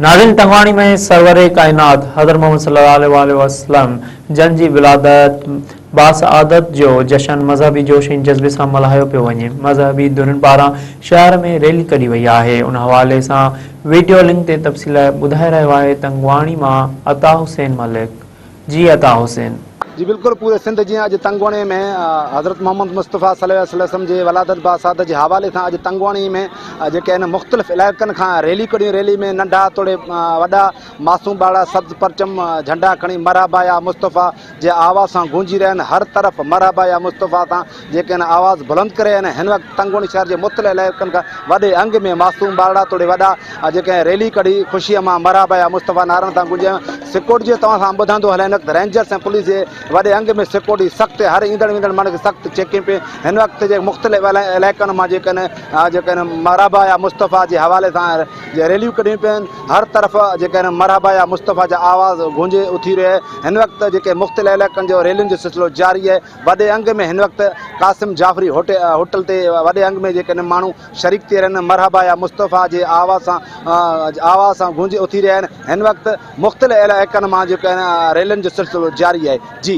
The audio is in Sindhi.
ناظرين تنگواڻي ۾ سرور ڪائنات حضرت محمد صلي الله عليه واٰله وسلم جن جي ولادت باسعادت جو جشن مذهبي جوش ۽ جذبي سان ملهايو پيو وڃي مذهبي ڌرين پاران شهر ۾ ريلي ڪڍي وئي آهي ان حوالي سان ويڊيو لنڪ تي تفصيل ٻڌائي رهيو آهي تنگواڻي مان عطا حسين ملڪ جي عطا حسين. جي بلڪل پوري سنڌ جيان اڄ تنگوڻي ۾ حضرت محمد مصطفيٰ صلي الله عليه وسلم جي ولادت باسعادت جي حوالي سان اڄ تنگوڻي ۾ جيڪي آهن مختلف علائقن کان ريلي ڪڍيون ريلي ۾ ننڍا توڙي وڏا معصوم ٻارڙا سبز پرچم جهنڊا کڻي مرحبا يا مصطفيٰ جي آواز سان گونجي رهيا آهن هر طرف مرحبا يا مصطفيٰ سان جيڪي آهن آواز بلند ڪري رهيا آهن هن وقت تنگوڻي شهر جي مختلف علائقن کان وڏي انگ ۾ معصوم ٻارڙا توڙي وڏا جيڪي آهن ريلي ڪڍي خوشي مان مرحبا يا مصطفيٰ نعرن سان گونجي سيڪورٽي جو توهان سان ٻڌندو هلي هن وقت رينجرس ۽ پوليس جي وڏي انگ ۾ سيڪورٽي سخت هر ايندڙ ويندڙ ماڻهن کي سخت چيڪنگ پئي هن وقت جي مختلف علائقن مان جيڪي آهن جيڪي آهن مرحبا يا مصطفيٰ جي حوالي سان ريليون ڪڍيون پيون هر طرف جيڪي آهن مرحبا يا مصطفيٰ جا آواز گونجي اٿي رهيا هن وقت جيڪي مختلف علائقن جو ريلين جو سلسلو جاري آهي وڏي انگ ۾ هن وقت قاسم جعفري هوٽل تي وڏي انگ ۾ جيڪي ماڻهو شريڪ ٿي رهيا آهن مرحبا يا مصطفيٰ جي آواز سان آواز سان گونجي اٿي رهيا آهن هن وقت مختلف علائقن مان جيڪي آهن ريلين جو سلسلو جاري آهي جي.